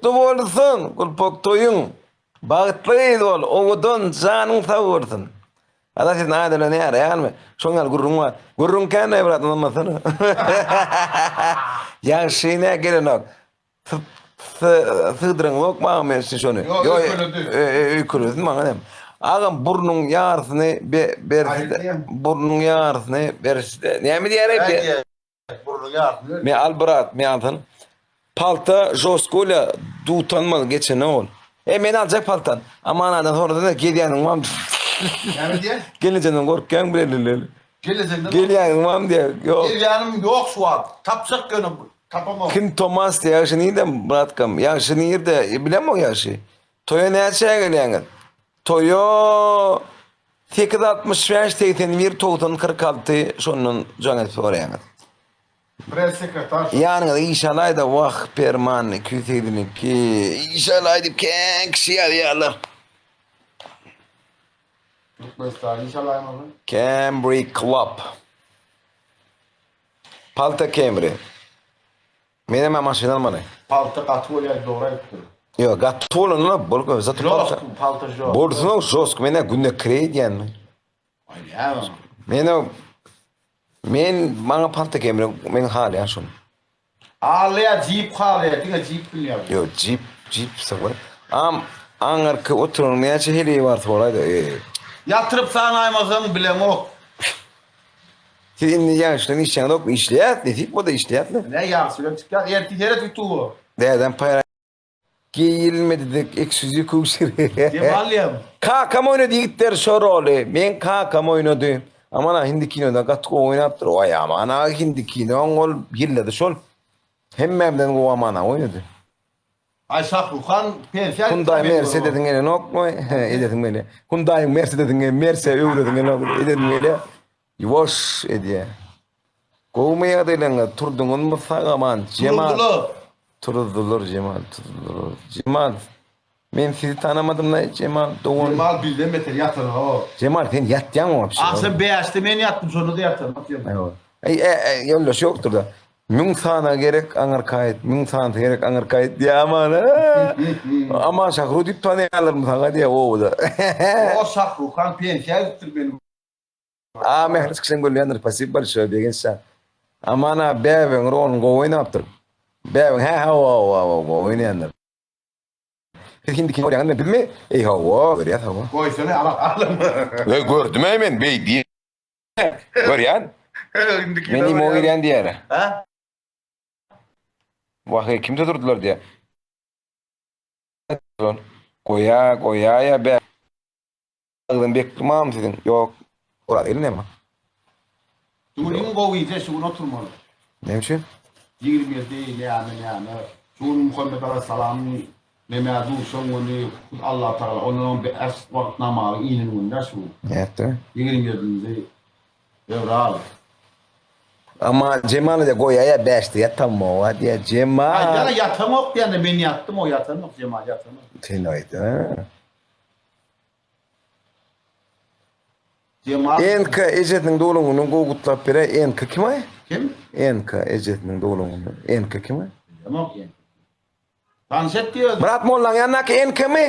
Gutly bolsun gulpak toýuň. Bagtly gyz bol, owadan, janyň sag bolsun. Ala siz naýdana näre ýalmy? Şoň ýaly gürrüň bar. Gürrüň kän brat ynanmasana. Ýagşy nä gelenok. Sygdyraňzok maňa men siz şony. Ýok, öýkeledi. Öýkelesin maňa näme. Agam burnuň ýarysyny berse, burnuň ýarysyny berse. Näme diýer eken? Burnuň ýarysyny ber. Me al brat, me alsana. Palta žostko bolýa, dutanmaz geçene ol. E men aljak paltan. Aman adan soradan gelýäniň barmy? Näme diýýän? Gelnejenden gorkýaň bileli. Gelnejenden Gelýäniň barmy diýýär. Ýok. Gelýänim ýok şu wagt. Tapjak ýöne tapamok. Kim Tomas diýýär, ýagşy nirde bratkam? Ýagşy nirde? E, bilemok ýagşy. Toýa näçä gelýäňiz? Toýa 865 81 90 46 şondan jaň edip soraýaňyz. Press sekretar. Ýanyňyza iş alaýda wah Perman 282 iş alaý diýip kän kişi ýazýarlar. Türkmenistan iş alaýmaly. Cambry Club. Palta Camry. Menem hem maşyn almaly. Palta gaty bolýar dogry aýtdyň. Ýok gaty bolanda bol zato palta. Palta žok. Bolsun žosk menä günde kireý edýänmi. Aý näme? Menä men maňa palta Camry men halaýan şony. Alýa jip halaýa diňe jip bilýär. Ýok jip jip sowa. Am aňyrky oturanyň näçe heleýi bar soraýda. Ýatyryp sanaýmasaň bileňok. Siz indi ýaňşydan işleňzokmy? Işleýäs, nesip bolsa işleýäs-le. Ne ýagşy bilen çykýas. Ertir seret ýutuba. Dädem paýra geýilmedi dek eksklýuziw köwşleri. Dem alýam. Kakam oýnady ýigitler şo roly. Meň kakam oýnady. Aman aga hindi kinoda gaty gowy oýnapdyr. Waý Aman aga hindi kinoň ol ýyllady şol. Hemmämden gowy Aman aga oýnady. Aý Şahruhan pensiýa Hyundai Mercedesiň gelenokmy? Edesiň gelýär. Hyundaiň Mercedesiň Merse öwresiň gelenok, edesiň gelýär. Ýuwaş edýär. Gowumy ýagdaýlaryňyz? Turduňyzmy sag-aman? Jemal. Turuzdylar. Turuzdylar Jemal, turuzdylar. Jemal. Men sizi tanamadym-la Jemal dogan. Jemal bizden beter ýatanok. Jemal sen ýatýaň wapşe. Agşam bäşde men ýatdym şonda-da ýatanok Jemal. Eý, ýoldaş ýokdur-da. Müň sana gerek aňyrkaýt, müň sanasy gerek aňyrkaýt diýýär Aman. Aman Şahru diýip tanaýarlarmy saňa diýýär obada. O Şahruhan pensiýa gidipdir meni. A mähri çykyşyň gülýändir. Spasibo bolşoý Begenç jan. Aman aga bäbegiň roluny gowy oýnapdyr. Bäbegiň hä hawa hawa hawa gowy oýnaýandyr. Siz hindi kino görýäňizmi bizmi? Eý hawa görýäs hawa. Goýsana ala alym. Eý gördüm-eý men beý diý. Görýän. Men imo girýän diýär. Hä? Wah eý kimde durdular diýär. Goýa goýaýa bä. Agzym bekli mam siziň. Ýok. Oraz gelin näme? Şu gün iň gowy gije şu gün oturmaly. Näme üçin? 27 näme näme. Şu gün Muhammet Aleyhisselamyň nämä duşan güni hut Allah Tagala ondan on bäş wagt namazyň inen günü şu gün. Nätdi? 27-nji fewral. Ama Jemal diýä goýaýa bäşde ýatamok diýä Jemal. Aýdýana ýatamok diýende men ýatdym o ýatanok Jemal ýatanok. Sen aýt. Jemal. NK ejesiniň doglan gününi gowy gutlap beräý NK kim aý? Kim? NK ejesiniň doglan gününi. NK kim aý? Bilemok NK. Tanyş et diýip özüni. Myrat mollaň ýanyndaky NK-mi?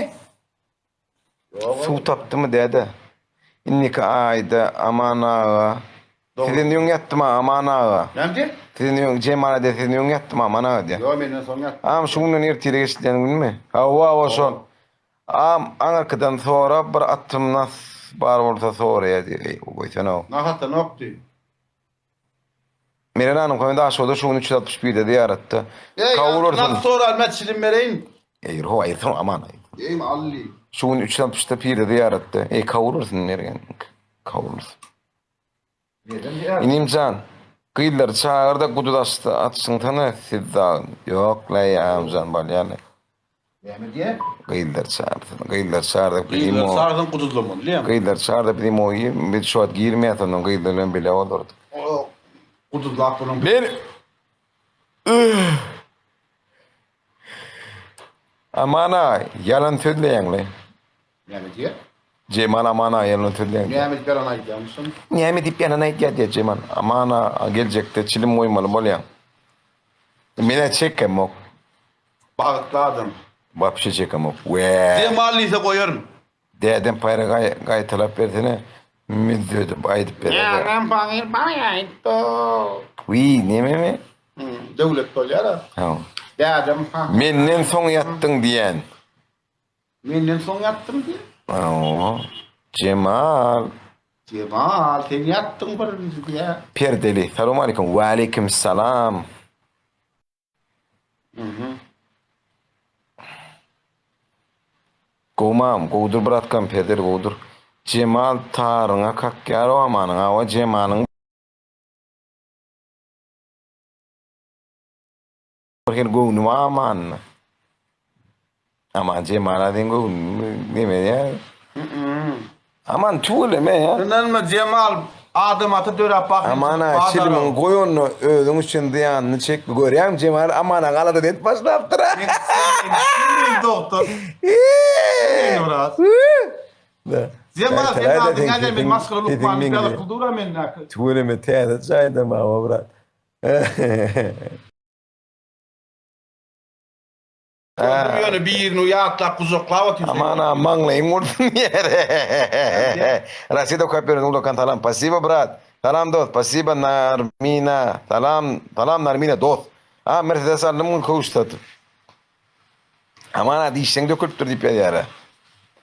Ýok. Suw tapdymy däde? Indiki aýda Aman aga. Sizden öň ýatdym Aman aga. Näme diýip? Sizden öň Jemal ede sizden öň ýatdym Aman aga diýýär. Ýok menden soň ýatdy. Agam şu günden ertire geçilýän günmi? Hawa hawa şol. Agam aňyrkydan sora bir atym nas bar bolsa soraýa diýip. Eý goýsana. Nas atanok diý. Meren hanym köne Daşoguzda şu gün 361-de zyýaratda. Eý, Kabul bolsun. nas sorar men çilim bereýin. Eý, ho, aýyrsyň aman aý. Eý, al diý. Şu gün 360-da pirde zyýaratda. Eý, kabul bolsun Mergen. Kabul bolsun. Inim jan, gyzlary çagyr-da guduz açdy, açyňsana siz dagy. Ýok-laý, agam jan, bolýa-laý. Näme diýýär? Gyzlary çagyrsyn. Gyzlary çagyrsak biz Gyzlary imo. çagyrsaň guduzlamaly diýýäň. Gyzlary çagyrsak biz imo biz şu wagt girmeýäs ondan gyzlar bilen bile bolardyk. O guduzlap bolan. Men Aman aga, ýalan sözleýäňle. Näme diýýär? Jemal Aman aga ýalan sözleýäň. Näme diýip ýalan aýdýarmyşyn? Näme diýip ýalan aýdýar diýýär Jemal. Aman aga geljekde çilim goýmaly bolýaň. Men-ä çekemok. Bagtly adam. Wapşe çekemok. Wä. Jemal diýse goýaryn. Dädem paýra gaýtalap bersene müzzedip aýdyp berere. Dädem paýyr aýtdy. Wiý nememi? Döwlet bolýar-a. Haw. Dädem paýyr. Menden soň ýatdyň diýen. Menden soň ýatdyň diýen. Hawa. Jemal. Jemal sen ýatdyň birinji diýä. Perdeli. Salowmaleýkim. Waleýkim salam. Gowmam, gowudyr bratkam peder gowudyr. Jemal taryňa kakýar o amanyň awa Jemalyň bir hili göwni bar amanyna. Aman Jemala seň göwnüňi neme edýär? Aman tüweleme ýa. Ynanma Jemal adam ata döräp bakyň Amana çilimiňi goý onda özüň üçin zyýanyny çekme görýäňmi Jemal Amana galada edip başlapdyr. Doktor. Jemal sen adyň näme men maşgala lukmany ýaly kyldyra mendäki. Tüweleme täze jaýda mawa brat. Gördüm ýöne birini ýatlap gujaklap otyr. Aman a maňlaýyň ursun ýere. Rossiýada okap ýören ulakan salam. Spasibo brat. Salam dost. Spasibo Narmina. Salam, salam Narmina dost. A Mercedes aldym köwüş satyp. Aman a dişleň dökülipdir diýip ýazýar.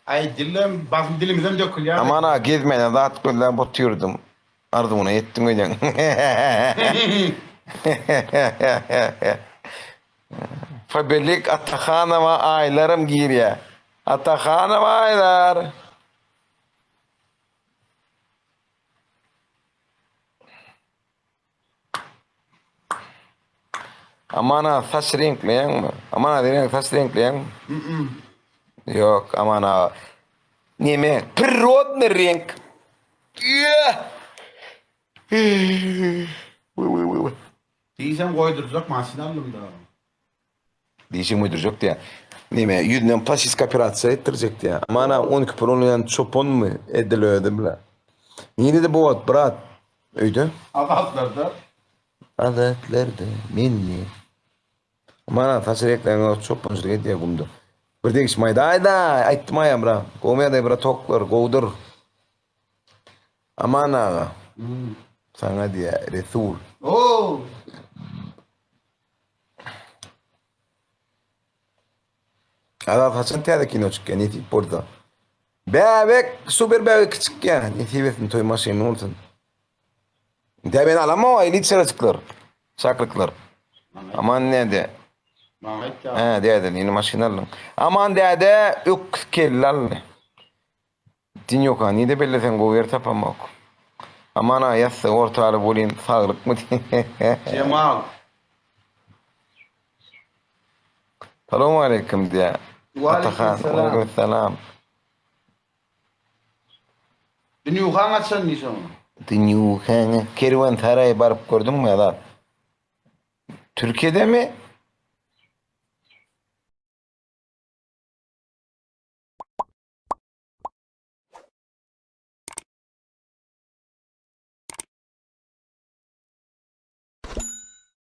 Aý dilem basym dilimizem dökülýär. Aman a gezmäne zat gözläp otyrdym. Arzuwyna ýetdiň öýdýän. Faberlik Atahanowa aýlaram girýär. Atahanowa aýlar. Aman aga saç reňkleýäňmi? Aman aga sen saç reňkleýäňmi? Ýok, Aman aga. Neme? Prirodny reňk. Diýsem goýdurjak maşyn aldym da. Dişiň goýdurjak diýä. Neme, ýüzünden plastik operasiýa etdirjek diýä. Aman aga 12 pul olýan çopanmy? Edil özi bile. Nirede bu wagt brat? Öýde? Azatlarda. Azatlarda. Menni. Aman aga saç reňkleýän çopançylyk edýär gumda. Bir degişme aýdaýda, aýtdym aýam bra. Gowy ýagdaý bra toklar gowudyr. Aman aga. Saňa diýä Resul. Oo. Azat haçan täze kino çykýar nesip bolsa. Bäbek super bäbek çykýar. Nesip etsin toý maşyny bolsun. Dä ben alamok eli çyrajyklar. Çaklyklar. Aman näde? Maňa aýtýar. Hä, däde, indi maşyn aldyň. Aman däde öküz kelle aldy. Dinýoka nide belleseň gowy ýer tapamok. Aman aga ýassygy orta alyp welin saglykmy Jemal. Salowmaleýkim diýä. Waleýkim Atahan, salam. waleýkim salam. Dünýuhaň açan diýse oňa. Dünýuhaňa kerwensaraý baryp gördüňmi Azat? Türkiýedemi?